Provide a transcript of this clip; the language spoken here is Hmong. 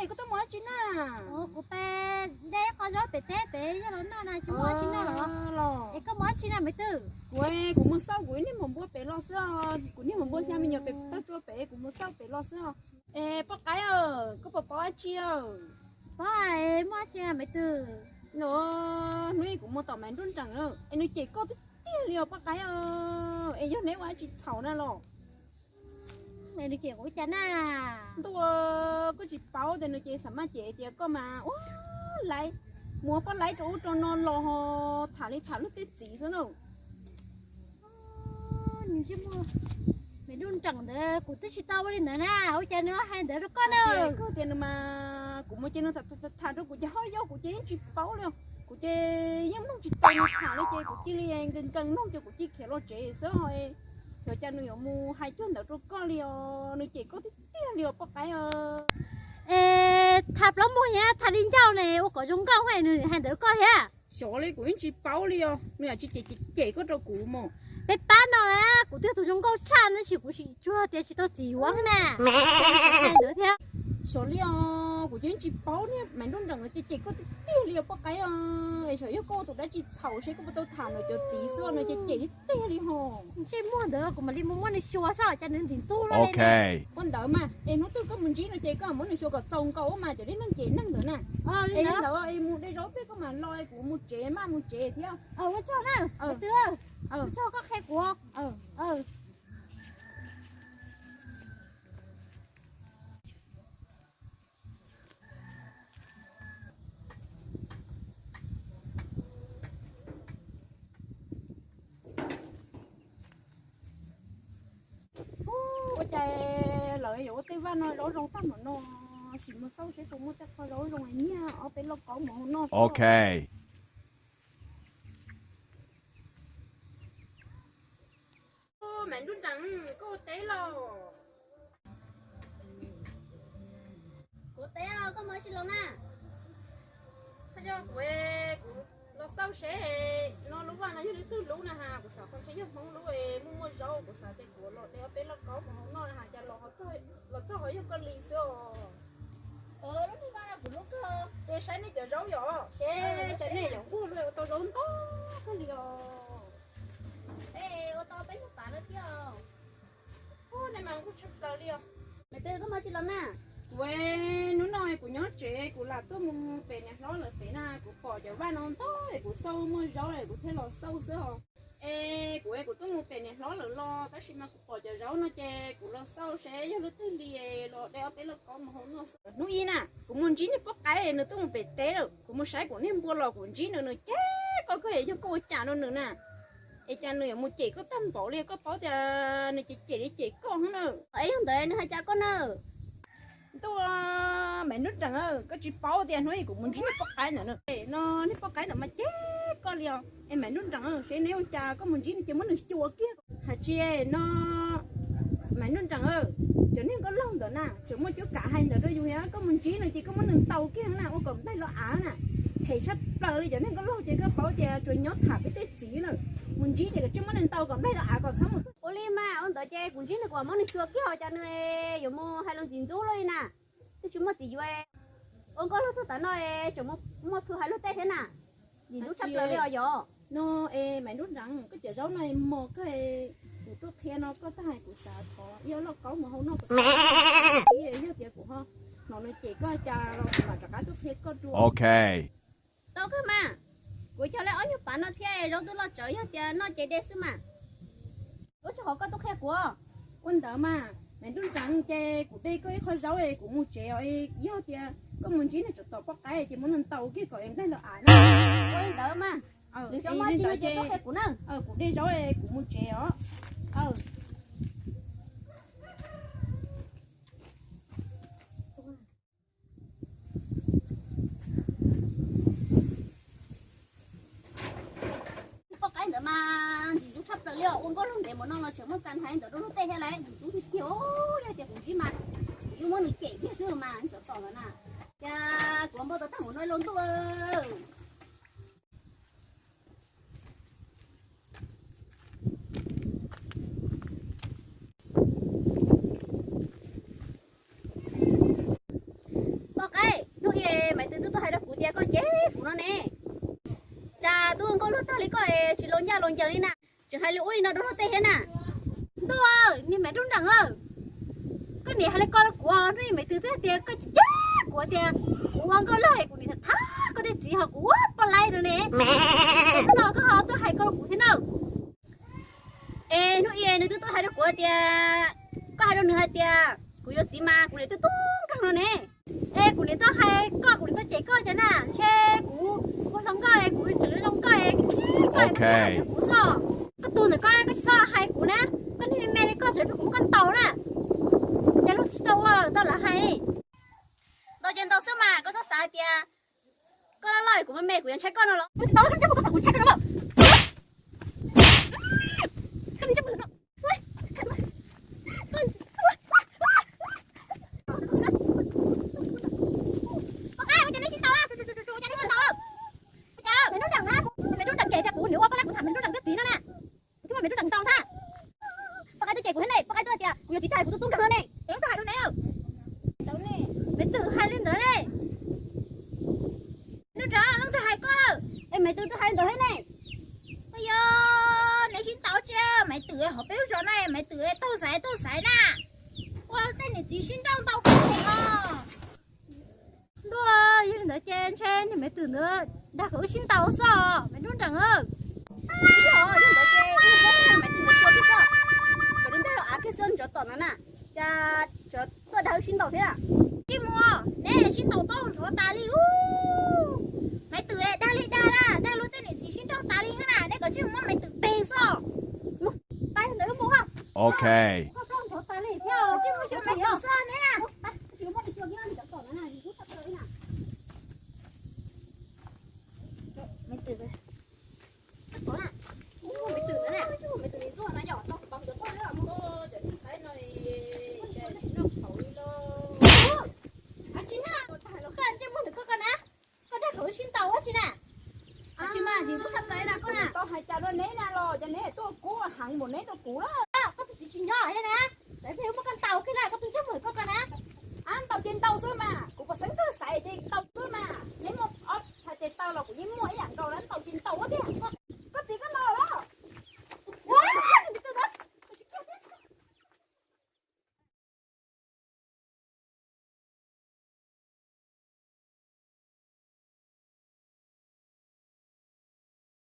Koj tuaj mus dab tsi na? Kuv pem de qho zaub pem teb pem yog los noj na, tsis muaj dab tsi noj los. Es koj mus dab tsi na Maiv Twg? Kuv, kuv mus xauj kuv ib niag hmos npua pem los xwb, kuv niag hmos npua xya me nyuam pem toj tsua pem, kuv mus xauj pem los xwb. Es poj qaib, koj puas paub dab tsi? Paub, muaj dab tsi Maiv Twg? No, hnub ib kuv mus tom Maiv Nruab Nreem, es nws cem koj tiag tiag li os poj qaib, es yog neb ua dab tsi txhaum na los? Nws cem kuv cas na? Ntuj, koj tsis paub tias nws ces xav maj cem tias koj mas ua laiv, mus poj laiv rau ub rau no los ho tham li tham luag tej txiv xwb na. Maiv Nruab Nreem ntawd kuv twb tsis tau ua li ntawd na, ua cas nws hais ntawd rau koj na? Koj tias nws mas kuv mus ces nws tham rau kuv ces ho yog kuv ces yeej tsis paub li os. Kuv ces yeej mloog tsis tau nws tham li ces kuv cia li nkees nkees mloog ces kuv cia khiav los tsev xwb. Xyov cas nws yuav mus hais cuag ntawd rau koj li os, nws cem koj tiag tiag li os poj qaib. Es tham plaub muag thiab tham li ncauj ne ua kom zoo nkauj nws hais ntawd rau koj thiab. Xyov li kuv yeej tsis paub li os, nws yam tsis cem cem koj rau kuv mos. Peb pab no na, kuv twb yog tus zoo nkauj tshaj tab sis kuv tsis tsuag tias tsis tau txiv yuav na. Hais ntawd thiab. Xyov li os, kuv ces yeej tsis paub niag Maiv Nruab Nreem no ces cem koj tiag tiag li os poj qaib. Es xyov yog koj ua tus dab tsi txhaum seb koj puas tau tham nws cov txiv xwb no ces cem tiag tiag li ho. Ntsej muag ntawd kuv mam li mus muab nws xyuas saib cas nws ntxim ntxub luaj li. Ua ntawd mas es hnub twg koj mus ntsib nws ces koj muab nws xyuas kom txaus nkaus mas cov neeg cem neeg ntawd na. Es li ntawd es mus de zaub peb koj mam los, kuv mus tsev mas mus tsev thiab. Ua tsaug na, tus twg, ua tsaug koj qhia kuv. Ua cas lawv yuav ua tej vaj no zaub zoo tag npaum no, sim mus xauj seb puas muaj tej qho zaub zoo nyiag ob peb lauj kaub mus hau noj. Maiv Nruab Nreem, koj ua teb los? Kuv ua teb, koj mus ua si los na? Koj coj kuv, kuv los xauj seb no lub vaj no yog leej twg lub na has, kuv xav qhov ntshe yog Hmoob lub, muaj muaj zaub, kuv xav tias kuv los de ob peb lauj kaub mus hau noj na has, cas los txog ho yog koj li xwb os. Lub niag vaj no kuv lub kawg. Ces saib nej cov zaub yom, seb cas nej yuav nquag luaj ua tau zaub ntau kawg li os. Ua tau peb hnub pav no thiab. Nej mas nquag tshaj plaws li os. Maiv Twg, koj mus ua si los na? Kuv, hnub no kuv nyob tsev, kuv lam tuaj mus pem niam hlob lawv pem na, kuv pom cov vaj no ntau es kuv xauj muaj zaub es kuv thiaj los xauj xwb os. Es kuv, kuv tuaj mus pem niam hlob lawv los tab sis mas kuv pom cov zaub no ces kuv los xauj seb yog leej twg li los de ob peb lauj kaub mus hau noj xwb. Hnub ib na, kuv mus ntsib niag poj qaib nws tuaj mus pem teb lawm, kuv mus saib kuv niag npua los kuv ntsib nws, nws cem koj, koj yog koj ua cas rau nws na? Es cas nws yuav mus cem koj tag npaum li, koj paub tias nws cem cem li cem koj xwb na. Es yog ntawd nws hais cas koj na? Ntuj, Maiv Nruab Nreem, koj tsis paub tias hnub ib kuv mus ntsib niag poj qaib ntawd na. No niag poj qaib ntawd mas cem koj li os. Es Maiv Nruab Nreem, seb neb ua cas koj mus ntsib nws ces muab nws xyuas kiag. Hais tsis no, Maiv Nruab Nreem, cov niag nkauj laug ntawd na tseem muaj cuab kav hais ntawd rau yus thiab, koj mus ntsib nws ces koj muab nws ntaus kiag na ua kom nplaig los av na. Phem tshaj plaws li, cov niag nkauj laug ces koj paub tias tsuas nyob tham peb tej txiv lawm, mus ntsib ces kom tsij muab nws ntaus kom nplaig los av kom txhob mus. Ua li mas ua ntawd ces kuv ntsib nws kuv mam muab nws xyuas kiag os, cas nws yuav mus hais lus ntxim ntxub luaj li na. Twb tsis muaj txiv yuav, ua nkauj laug txog tav no tseem muaj plhu hais luag tej thiab na. Ntxim ntxub tshaj plaws li os yog. No es Maiv Nruab Nreem, koj cov zaub no mos kawg, kuv tuaj qhia no koj tag hais kuv xav thov ib ob lauj kaub mus hau noj. Yog tias kuv ho hnov nws cem koj cas los kuv mam rov qab tuaj qhia koj dua. Tau kawg mas, kuv cog li ob nyuag pav no thiab zaub twb loj tsawv, yog tias noj ces de xwb mas. Ua tsaug qhov koj tuaj qhia kuv. Ua ntawd mas, Maiv Nruab Nreem, ces kuv de koj ib qho zaub es kuv mus tsev os, yog tias koj mus ntsib nws tsov tom poj qaib ces muab nws ntaus kiag kom nplaig los av na. Ua li ntawd mas, nws xyov muaj tsis muaj ces tuaj qhia kuv na. Kuv de zaub es kuv mus tsev os. Poj qaib ntawd mas ntxim ntxub tshaj plaws li os, ua nkauj laug ntev npaum no los tseem muaj kas hais ntawd rau luag tej thiab lauj, ntxim ntxub tiag tiag. Yog tias kuv ntsib mas kuv yuav muab nws cem kiag xwb mas tsov tom ntawd na. Cas kuv npau taws tag npaum no los ntuj. Poj qaib, Maiv Twm twb tuaj hais rau kuv tias koj cem kuv no ne. Cas tub nkauj luag tag li koj es tsis los ncaj los ncees li na, tseem hais li ub li no rau luag tej thiab na. Ntuj, niag Maiv Nruab Nreem, koj niam hais li ko rau kuv, hnub ib Maiv Twm twb hais tias koj cem kuv tias kuv ua nkauj luag es kuv niam thab koj tej txiv ho kuv ua poj laib no ne. Hnub no koj ho tuaj hais ko rau kuv thiab na. Es hnub ib nws twb tuaj hais rau kuv tias, koj hais rau nws hais tias kuv yuav txiv mas kuv niam twb tub nkeeg no ne. Es kuv niam tuaj hais koj, kuv niam tuaj cem koj cas na, ntshe kuv ua hluas nkauj es kuv tseem hluas nkauj es koj es koj hais kuv xwb. Koj tus ntawm koj, koj tsis txhob hais kuv na, koj niag me me li koj tseem rau kuv muab koj ntaus na. Cas luag tsis tau ua tau lawv hais li. Ntaus ces ntaus xwb mas koj txhob xav hais tias koj loj loj kuv me me kuv yuav ntshai koj no los. Tau, koj ntshai koj, koj txhob kuv ntshai koj no. Maiv Nruab Nreem na, Maiv Nruab Nreem cem tias kuv niam ua poj laib, kuv tham Maiv Nruab Nreem twb txiv no na. Kuv twb muab Maiv Nruab Nreem ntaus ntag. Poj Qaib twb cem kuv thiab ne, Poj Qaib twb hais tias kuv yuav txiv tag kuv twb tub nkeeg no ne. Maiv Twm hais li ntawd ne. Nruab Nreem, leej twg hais koj? Es Maiv Twm twb hais li ntawd thiab ne. Ua yog neb sib ntaus tsis, Maiv Twm hauv peb lub zos na, Maiv Twm tuaj xaiv tuaj xaiv na. Ua tej niam txiv sib nrauj ntau kawg li os. Ntuj, yog li ntawd ces ntshe niag Maiv Twm ntawd dag kom wb sib ntaus xwb os Maiv Nruab Nreem. Yog li ntawd ces wb muab Maiv Twm ntawd tua kiag xwb, kom nws nrog los av kiag xwb, ntsov tom no na, cas tsov tuaj dag wb sib ntaus thiab. Tij Muas, neb sib ntaus tau ntxhov tas li ub. Maiv Twm dag li dag na, dag luag tej niam txiv sib nrauj tas li na, neb kom tsij muab Maiv Twm peg xwb. Mus, pab ntawd wb mus. Ok. Ntxhov tas li thiab, tsij mus xyuas Maiv Twm xwb neb na. Koj dag kom wb sib ntaus ua tsi na? Tsis mas tsis tub tshaj plaws na koj na. Tau hais cas rau neb na los cas neb tuaj kub heev npaum neb rau kuv lawm. Koj tus txiv tsis nyob thiab na, peb pheej muab koj ntaus kiag na, koj tus ntsej muag koj ko na. Ntaus ces ntaus xwb mas, kuv pom xeeb twg xaiv ces ntaus xwb mas.